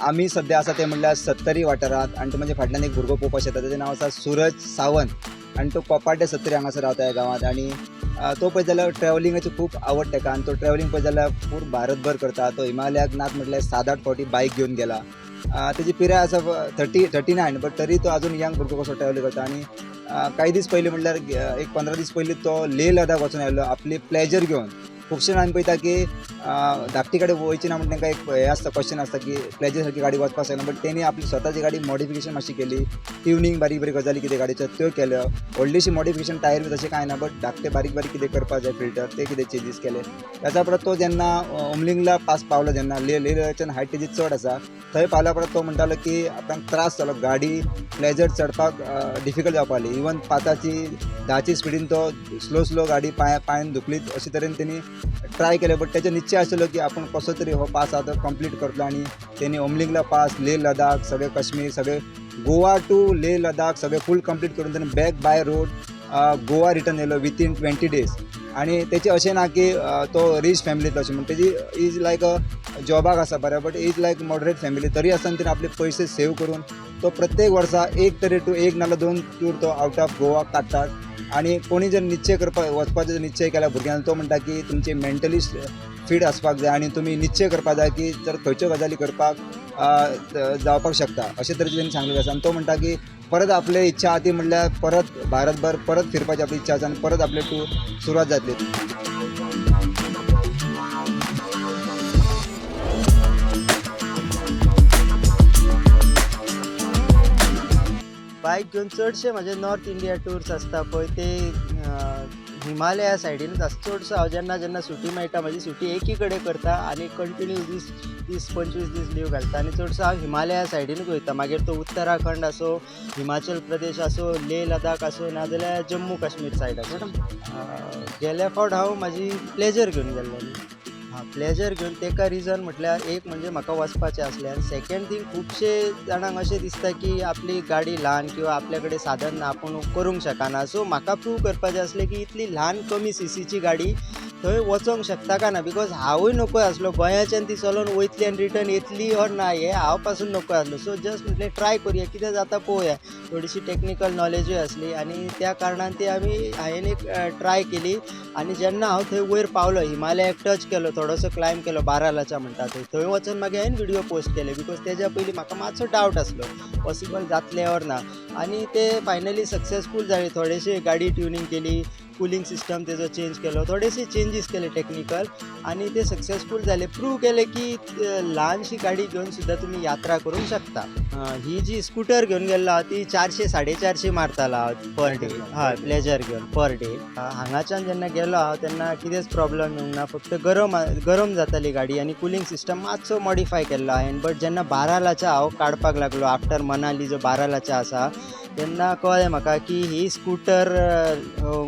आमी सद्या आसा ते म्हणल्यार सत्तरी वाठारांत आनी तो म्हणजे फाटल्यान एक भुरगो पळोवपाक शकता, ताजें नांव आसा सुरज सावंत आनी तो कोपाड्डे सत्तरी हांगासर रावता ह्या गांवांत. आनी तो पळयत जाल्यार ट्रॅवलिंगाची खूब आवड ताका आनी तो ट्रॅवलिंग पळयत जाल्यार फूल भारतभर करता. तो हिमालयाक नात म्हटल्यार 7-8 फावटी बायक घेवन गेला. तेजी पिराय आसा 39, बट तरी तो अजून यंग भुरगो कसो ट्रॅवल करता. आनी कांय दीस पयलीं म्हटल्यार एक 15 दीस पयलीं तो लेह लडाख वचून आयलो आपली प्लेजर घेवन. खुबशे जाण आमी पळयता की धाकटी गाडी वयची ना म्हण तांकां एक हें आसता, क्वेश्चन आसता की प्लेजर सारकी गाडी वचपाक शकना, बट तेणी आपली स्वताची गाडी मॉडिफिकेशन मातशी केली, ट्युनींग बारीक बारीक गजाली कितें गाडयेच्यो त्यो केल्यो, व्हडलीशी मॉडिफिकेशन टायर बी तशें कांय ना, बट धाकटे बारीक बारीक कितें करपाक जाय फिल्टर ते कितें चेंजीस केले. ताच्या परत तो जेन्ना उमलिंगला पास पावलो, जेन्ना लेह लेहच्यान हायट तेजी चड आसा, थंय पावल्या परत तो म्हणटालो की आपणाक त्रास जालो, गाडी प्लेजर चडपाक डिफिकल्ट जावपाक लागली. इवन 5ची 10ची स्पिडीन तो स्लो स्लो गाडी पांयान धुकलीत अशे तरेन तेणी ट्राय केलें. बट तेचो निश्चय आशिल्लो की आपूण कसो तरी हो पास आतां कंप्लीट करतलो. आनी तेणी उमलिंगला पास, लेह लडाख, सगळे काश्मीर, सगळे गोवा टू लेह लडाख सगळे फूल कंप्लीट करून तेणी back by road Goa return येयलो विथीन 20 डेज. आनी तेचें अशें ना की तो रीच फॅमिलींतलो अशें म्हण, तेजी is लायक जॉबाक आसा बरें, but is like moderate family. तरी आसतना तेणी आपले पयशे सेव करून तो प्रत्येक वर्सा एक तरी टूर, एक नाल्यार 2 टूर तो आवट ऑफ गोवा काडटात. आनी कोणी जर निश्चय करपाक वचपाचो जर निश्चय केला भुरग्यांक, तो म्हणटा की तुमची मेंटली फीट आसपाक जाय आनी तुमी निश्चय करपाक जाय की जर खंयच्यो गजाली करपाक जावपाक शकता अशे तरेचें तेणी सांगलेलें आसा. आनी तो म्हणटा की परत आपली इच्छा आहा ती म्हणल्यार परत भारतभर परत फिरपाची आपली इच्छा आसा आनी परत आपले टूर सुरवात जातली. बायक घेवन चडशे म्हजे नॉर्थ इंडिया टूर्स आसता पळय ते हिमालया सायडीनूच आसता चडसो. हांव जेन्ना जेन्ना सुटी मेळटा, म्हजी सुटी एकी कडेन करता आनी कंटिन्यू 20 दीस 25 दीस लीव घालता आनी चडसो हांव हिमालया सायडीनूच वयता. मागीर तो उत्तराखंड आसूं, हिमाचल प्रदेश आसूं, लेह लडाख आसूं, नाजाल्यार जम्मू काश्मीर सायड आसूं. गेल्या फावट हांव म्हाजी प्लेजर घेवन गेल्लो न्ही, हां, प्लेजर घेवन तेका रिजन म्हटल्यार एक म्हणजे म्हाका वचपाचें आसलें आनी सेकेंड थींग खुबशे जाणांक अशें दिसता की आपली गाडी ल्हान किंवा आपल्या कडेन साधन ना, आपूण करूंक शकना. सो म्हाका प्रूव करपाचें आसलें की इतली ल्हान कमी सीसीची गाडी थंय वचोंक शकता काय ना, because हांवूय नको आसलो गोंयाच्यान ती चलोवन वयतली आनी रिटर्न येतली ऑर ना हें हांव पासून नको आसलो. सो जस्ट म्हटलें ट्राय करुया, कितें जाता पळोवया. थोडीशी टॅक्निकल नॉलेजूय आसली आनी त्या कारणान ती आमी हांवें एक ट्राय केली. आनी जेन्ना हांव थंय वयर पावलो, हिमालयाक टच केलो, थोडोसो क्लायंब केलो, बारालाचा म्हणटा थंय, थंय वचून मागीर हांवें व्हिडियो पोस्ट केले, because तेज्या पयलीं म्हाका मातसो डावट आसलो पॉसिबल जातलें ऑर ना. आनी ते फायनली सक्सेसफूल जाले. थोडेशे गाडी ट्युनींग केली, कुलींग सिस्टम तेजो चेंज केलो, थोडेशे चेंजीस केले टॅक्निकल आनी ते सक्सेसफूल जाले. प्रूव केले की ल्हानशी गाडी घेवन सुद्दां तुमी यात्रा करूंक शकता. ही जी स्कुटर घेवन गेल्लो हांव ती 400 450 मारतालो हांव पर डे, हय, प्लेजर घेवन पर डे. हांगाच्यान जेन्ना गेलो हांव तेन्ना कितेंच प्रॉब्लम येवंक ना, फक्त गरम गरम जाताली गाडी आनी कुलींग सिस्टम मातसो मॉडिफाय केल्लो हांवें. बट जेन्ना बारालाचा हांव काडपाक लागलो, आफ्टर मनाली जो बारालाचा आसा, तेन्ना कळ्ळें म्हाका की ही स्कुटर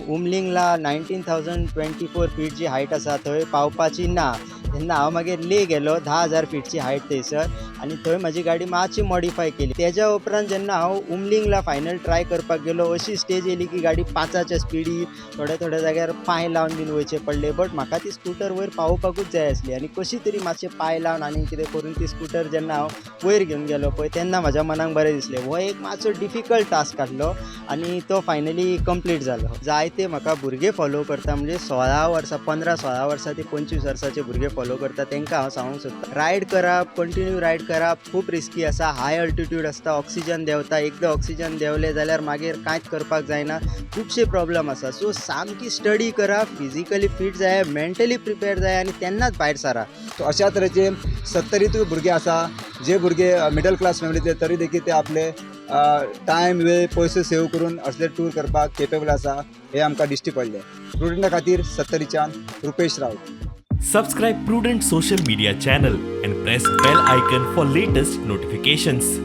उमलिंगला 19,024 फीट जी हायट आसा थंय पावपाची ना. तेन्ना हांव मागीर लेह गेलो, 10,000 फिटची हायट थंयसर, आनी थंय म्हाजी गाडी मातशी मॉडिफाय केली. तेज्या उपरांत जेन्ना हांव उमलिंगला फायनल ट्राय करपाक गेलो, अशी स्टेज येयली की गाडी 5च्या स्पिडी थोड्या थोड्या जाग्यार पांय लावन बीन वयचे पडले. बट म्हाका ती स्कुटर वयर पावोवपाकूच जाय आसली आनी कशी तरी मातशें पांय लावन आनी कितें करून ती स्कुटर जेन्ना हांव वयर घेवन गेलो पळय, तेन्ना म्हाज्या मनाक बरें दिसलें. हो एक मातसो डिफिकल्ट टास्क आसलो आनी तो फायनली कंप्लीट जालो. जायते म्हाका भुरगे फॉलो करता, म्हणजे 16 वर्सां, 15-16 वर्सां ते 25 वर्साचे भुरगे फॉलो करता, तांकां हांव सांगूंक सोदतां, रायड करप, कंटिन्यू रायड करप खूब रिस्की आसा. हाय अल्टिट्यूड आसता, ऑक्सिजन देंवता, एकदां ऑक्सिजन देंवलें जाल्यार मागीर कांयच करपाक जायना, खुबशे प्रॉब्लम आसा. सो सामकी स्टडी करा, फिजिकली फीट जाय, मेंटली प्रिपेर जाय आनी तेन्नाच भायर सरा. सो अशा तरेचे सत्तरीतूय भुरगे आसा जे भुरगे मिडल क्लास फॅमिलींतले, तरी देखील ते आपले टायम वेळ पयशे सेव करून असले टूर करपाक केपेबल आसा हे आमकां दिश्टी पडलें. प्रुडंटा खातीर सत्तरीच्यान Rupesh Rawat. Subscribe Prudent social media channel and press bell icon for latest notifications.